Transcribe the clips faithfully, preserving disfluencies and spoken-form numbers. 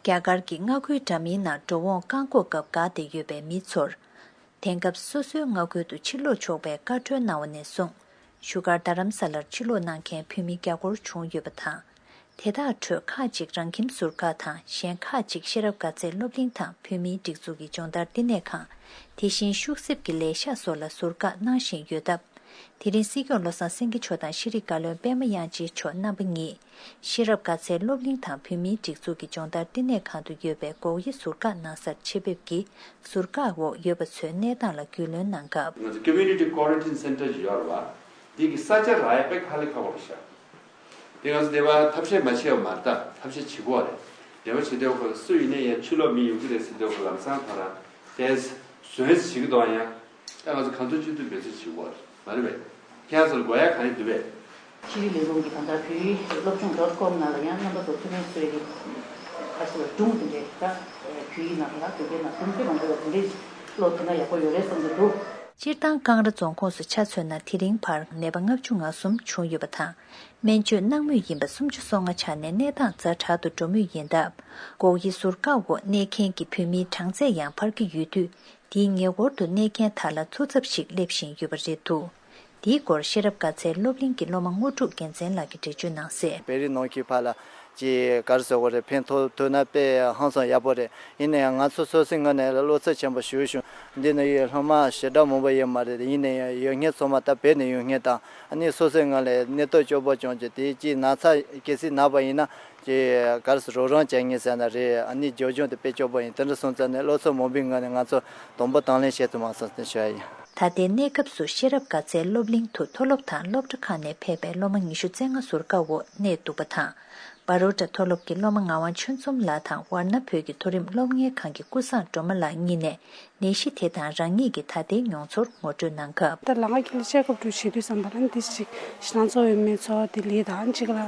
རྒྱ་གར་གྱི་མངའ་ཁུལ་འདྲ་མིན་ནང་འགྲོ་འོང་བཀག་འགོག་སྐབས་འགག་བསྡད་ཡོད་པའི་མི་ཚོར། དེང་སྐབས་སོ་སོའི་མངའ་ཁུལ་དུ་ཕྱིར་ལོག་ཆོག་པའི་བཀའ་འཁྲོལ་གནང་བ་ནས་བཟུང་། བཞུགས་སྒར་རྡ་རམ་ས་ལར་ཕྱིར་ལོག་གནང་མཁན་བོད་མི་བརྒྱ་སྐོར་བྱུང་ཡོད་པ་དང་། དེ་དག་ཁྲོད་ཁག་ཅིག་རང་ཁྱིམ་ཟུར་བཀག་དང་གཞན་ཁག་ཅིག་ཤེས་རབ་དགའ་ཚལ་སློབ་གླིང་དང་བོད་མིའི་སྒྲིག་འཛུགས་ཀྱི་སྦྱོང་བརྡར་བསྟི་གནས་ཁང་། དེ་བཞིན་ཤུག་གསེབ་ཀྱི་ལས་ཤག་སོགས་ལ་ཟུར་བཀག་གནང་བཞིན་ཡོད་སྟབས། དེ་རིང་སྲིད་སྐྱོང་བློ་བཟང་སེང་གེ་མཆོག་དང་ཤེས་རིག་བཀའ་བློན་པད་མ་དབྱངས་ཅན་མཆོག་རྣམ་པ་གཉིས། ཤེས་རབ་དགའ་ཚལ་སློབ་གླིང་དང་བོད་མིའི་སྒྲིག་འཛུགས་ཀྱི་སྦྱོང་བརྡར་བསྟི་གནས་ཁང་དུ་ཡོད་པའི་འགོག་དབྱེ་ཟུར་བཀག་གནང་སར་ཆེད་ཕེབས་ཀྱིས་ཟུར་བཀག་འོག་ཡོད་པ་ཚོའི་གནས་སྟངས་ལ་རྒྱུས་ལོན་གནང་སྐབས། ང་ཚོ་Community Quarantine Center ཞིག་ཡོད་རེད་བ། འདི་གི་ས་ཆ་རག་ཡ་དཔེ་ཁག་ལས་ཁག་པོ་རེད་ཤག་དེ་ང་ཚོ་འདི་བ་ཐབས་ཤེས་མ་བྱས་པ་མ་རེད་ད། ཐབས་ཤེས་བྱེད་དགོས་རེད། འདི་བ་བྱེད་དུས་ཁོ་སུ་ཡིན་ནའི་ཡང་ཕྱི་ལོགས་མི་ཡོང་གི་རེད་ཟེར་དུས་ཁོ་ལམ་སང་ཁོ་རང་དེ་ཟོན་བྱེད་ཀྱི་འདུག་ཡང་། ད་ང་ཚོ་གང་ཐུབ་ཅི་ཐུབ་འབད་བརྩོན་བྱེད་དགོས་རེད། མ་རེད་པས། ཁྱེད་རང་ཚོར་དགོས་ཡ་གང་ཡིན་འདུག་པས། ཤེས་རིག་ལས་ཁུངས་ཀྱི་ད་ལྟ་བོད་ཡིག་སློབ་སྦྱོང་ཌོཊ་ཀོམ་ནང་ལ་ཡང་རྣམ་པ་ཚོ་ཐུགས་ཕན་གསོས་ཀྱི་ཁ་ཤས་ལ་སྒྲུང་དེ་འདྲའི་ད་བོད་ཡིག་ནང་ལ་བོད་སྐད་ནང་སྒྲུང་དཔེ་མང་པོ་ཡོད་པ་དེ་འདྲའི་ཀློག་ཐུབ་ན་ཡག་པོ་ཡོད་རེད་བསམ་གྱི་འདུག་སྤྱིར་བཏང་ཀང་ར་རྫོང་ཁོངས་སུ་ཆ་མཚོན་ན་དེ་རིང་བར་ནད་པ་ལྔ་བཅུ་ང་གསུམ་བྱུང་ཡོད་པ་དང་། སྨན་བཅོས་གནང་མུས་ཡིན་པ་སུམ་ཅུ་སོ་ལྔ་ཆགས་ནས་གནས་སྟངས་ཛ་དྲག་ཏུ་འགྲོ་མུས་ཡིན་སྟབས། འགོག་དབྱེ་ཟུར་བཀག་འོག་གནས་མཁན་གྱི་བོད་མིའི་གྲངས་ཚད་ཡང་འཕར་གྱི་ཡོད་དུས། དེའི་ཉེ་འཁོར་དུ་གནས་མཁན་དག་ལ་འཚོ་ཚབ་ཞིག་སླེབས་བཞིན་ཡོད་པ་རེད་འདུག་དེའི་སྐོར་ཤེས་རབ་དགའ་ཚལ་སློབ་གླིང་གི་སློབ་མ་དངོས་གྲུབ་རྒྱལ་མཚན་ལགས་ཀྱིས་འགྲེལ་བརྗོད་གནང་གསལ། བོད་རིགས་ནང་ཁུལ་ཕར་ལ་ཅིག་ག་རེ་ཟེར་དགོས་རེད། ཕན་ཐོགས་ཐུབ་ན་དཔེ་ཧང་སང་ཡག་པོ་རེད། ཡིན་ན་ཡང་ང་ཚོ་སོ་སོའི་ངོས་ནས་བློ་འཚབ་ཆེན་པོ་ཞུ་བྱུང་། འདི་ནི་ཡོད་སློབ་མ་ཞེ་དྲག་མང་པོ་ཡོད་མ་རེད། ཡིན་ན་ཡང་ཡོད་མཁན་ཚང་མ་ད་བོད་ནས་ཡོད་མཁན་དང་ཨ་ནི་སོ་སོའི་ངོས་ནས་གནས་སྟངས་སྐྱོ་པོ་བྱུང་རྗེས་དེ་ཅིག་ན་ཚ་གལ་སྲིད་ན་པ་ཡིན་ན། ཅེས་ག་རེ་ཟེར་རོགས་རམ་བྱེད་ངེས་ཟེར་ན་རེད། ཨ་ནི་རྒྱབ་ལྗོངས་དེ་དཔེ་སྐྱོ་པོ་ཡིན། དེ་འདྲ་སོང་ཙང་ནས་སློབ་གསོ་མང་པོའི་ངོས་ནས་ང་ཚོ་དང་པོ་དང་ལེན་བྱེད་ཐུབ་མ་སོང་ཟེར་ཞུ་ཡ་ཡིན། ད་ལྟའི་གནས་སྐབས་སུ་ཤེས་རབ་དགའ་ཚལ་སློབ་གླིང་དུ་མཐོ་སློབ་དང་སློབ་གྲྭ་ཁག་ནས་ཕེབས་པའི་སློབ་མ་ཉི་ཤུ་རྩ་ལྔ་ཟུར་བཀག་འོག་གནས་འདུག་པ་དང་། བ་རོ་ཊ་མཐོ་སློབ་ཀྱི་སློབ་མ་ངག་དབང་ཆོས་འཛོམས་ལགས་དང་ཝར་ན་བོད་ཀྱི་མཐོ་རིམ་སློབ་གཉེར་ཁང་གི་ཀུན་བཟང་སྒྲོལ་མ་ལགས་གཉིས་ནས་ནད་གཞི་དེ་དང་རང་ཉིད་ཀྱི་ད་ལྟའི་མྱོང་ཚོར་ངོ་སྤྲོད་གནང་སྐབས། ད་ལམ་ཁ་འཁེལ་ནས་ཅེག་ཨབ་འགྲོ་བྱེད་དུས་ཙམ་པ་ལ་འདི་ཞིག་ཞེད་སྣང་ཚ་བའི་མི་ཚོ་དེ་ལས་དང་གཅིག་ལ་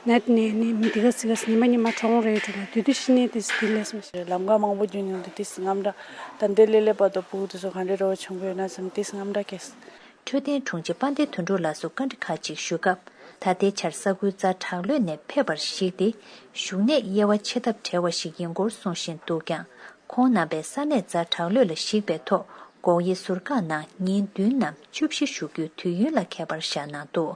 ནད་ནས་ནི་མི་དེ་ག་སི་ག་སི་ཉི་མ་ཉི་མ་གྲོངས་རེད་འགྲོ་ལ་དུས་དུས་ཤི་ནས་དེ་སི་དེ་ལས་སམ་ཞེས། ལམ་ཁ་མང་པོ་བརྒྱུད་མྱོང་དུས་དེ་སི་རྔམ་འདྲ་ད་འདི་ལས་ལས་པ་དོ་ཕུག་དུ་སོ་ག་འདྲའི་རོ་བ་བྱུང་གི་ཡོད་ན་སམ་དེ་སི་རྔམ་འདྲ་སྐྱེས། འཕྲོད་བསྟེན་དྲུང་ཆེ་དཔལ་ལྡན་དོན་གྲུབ་ལགས་སུ་བཀའ་འདྲི་ཁག་ཅིག་ཞུས་སྐབས། ད་ལྟའི་ཆར་ས་ཁུལ་ཛ་དྲག་ལོས་ནས་ཕེབས་པར་གཞིགས་ཏེ། བཞུགས་གནས་དབྱེ་བ་ཕྱེ་ཐབས་བྲལ་བ་ཞིག་ཡིན་སྐོར་གསུང་བཞིན་འདུག་ཀྱང་། ཁོང་རྣམ་པས་ས་གནས་ཛ་དྲག་ལོས་ལ་གཞིགས་པའི་ཐོག་འགོག་དབྱེ་ཟུར་བཀག་ནང་ཉིན་བདུན་ནམ་བཅུ་བཞི་བཞུགས་རྒྱུའི་དུས་ཡུན་ལ་ཁྱད་པར་བཞག་གནང་འདུག་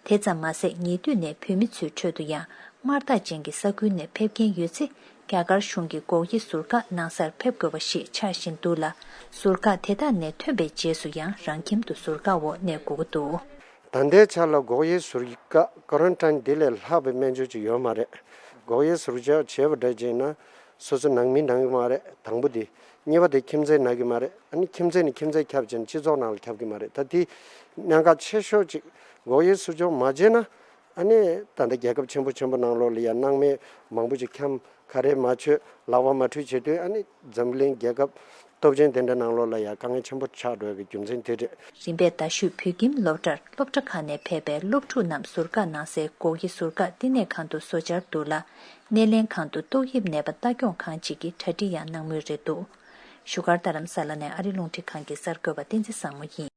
དེ་ཙམ་མ་ཟད་ཉེ་དུས་ནས་བོད་མི་ཚོའི་ཁྲོད་དུ་ཡང་དམར་རྟགས་ཅན་གྱི་ས་ཁུལ་ནས་ཕེབས་མཁན་ཡོད་ཚེ། རྒྱ་གར་གཞུང་གིས་འགོག་དབྱེ་ཟུར་བཀག་གནང་སར་ཕེབས་དགོས་པ་ཞིག་ཆགས་བཞིན་འདུག་ལ། ཟུར་བཀག་དེ་དག་ནས་ཐོན་པའི་རྗེས་སུ་ཡང་རང་ཁྱིམ་དུ་ཟུར་བཀག་འོག་གནས་དགོས་ཀྱི་འདུག་ད་ལྟའི་ཆ་ལ་འགོག་དབྱེ་ཟུར་བཀག་ཀོ་རན་ཊིན་འདི་ལས་ལྷག་པའི་སྨན་བཅོས་ཅིག་ཡོད་མ་རེད། འགོག་དབྱེ་ཟུར་བཅོས་བྱས་པ་འདྲ་བྱས་ན་སོ་སོ་ནང་མི་ན་གི་མ་རེད། དང་པོ་དེ། གཉིས་པ་དེ་ཁྱིམ་མཚེས་ན་གི་མ་རེད། ཨ་ནི་ཁྱིམ་མཚེས་ནས་ཁྱིམ་མཚེས་ཁྱབ་བྱས་ན་སྤྱི་ཚོགས་ནང་ལ་ཁྱབ་གི་མ་རེད། ད་དེ་གནད་འགག་ཆེ་ཤོས་ཅིག་འགོག་དབྱེ་ཟུར་བཅོས་མ་བྱས་ན། ཨ་ནི་ད་ལྟ་རྒྱལ་ཁབ་ཆེན་པོ་ཆེན་པོ་ནང་ལོགས་ལ་ཡང་སྣང་མེད་མང་པོ་ཅིག་འཁྱམ། ག་རེ་མ་བྱོས་ལག་པ་མ་འཁྲུད་བྱེད་དུས་ཨ་ནི་འཛམ་གླིང་རྒྱལ་ཁབ་སྟོབས་ཆེན་དེ་འདྲ་ནང་ལོགས་ལ་ཡང་དཀའ་ངལ་ཆེན་པོ་ཆགས་འགྲོ་བའི་རྒྱུ་མཚན་དེ་རེད། རིམ་པས་རྡ་ཤོད་བོད་ཁྱིམ་སློབ་གྲྭར་སློབ་གྲྭ་ཁག་ནས་ཕེབས་པའི་སློབ་ཕྲུག་རྣམས་ཟུར་བཀག་གནང་སའི་འགོག་དབྱེ་ཟུར་བཀག་བསྟི་གནས་ཁང་དུ་བཟོ་འཆར་འདུག་ལ། སྣེ་ལེན་ཁང་དུ་ཏོག་དབྱིབས་ནད་པ་ལྟ་སྐྱོང་ཁང་ཅིག་གིས་གྲ་སྒྲིག་ཡང་གནང་མུས་རེད་འདུག་བཞུགས་སྒར་རྡ་རམ་ས་ལ་ནས་ཨ་རི་རླུང་འཕྲིན་ཁང་གི་གསར་འགོད་པ་བསྟན་འཛིན་བཟང་མོ་ཡིན།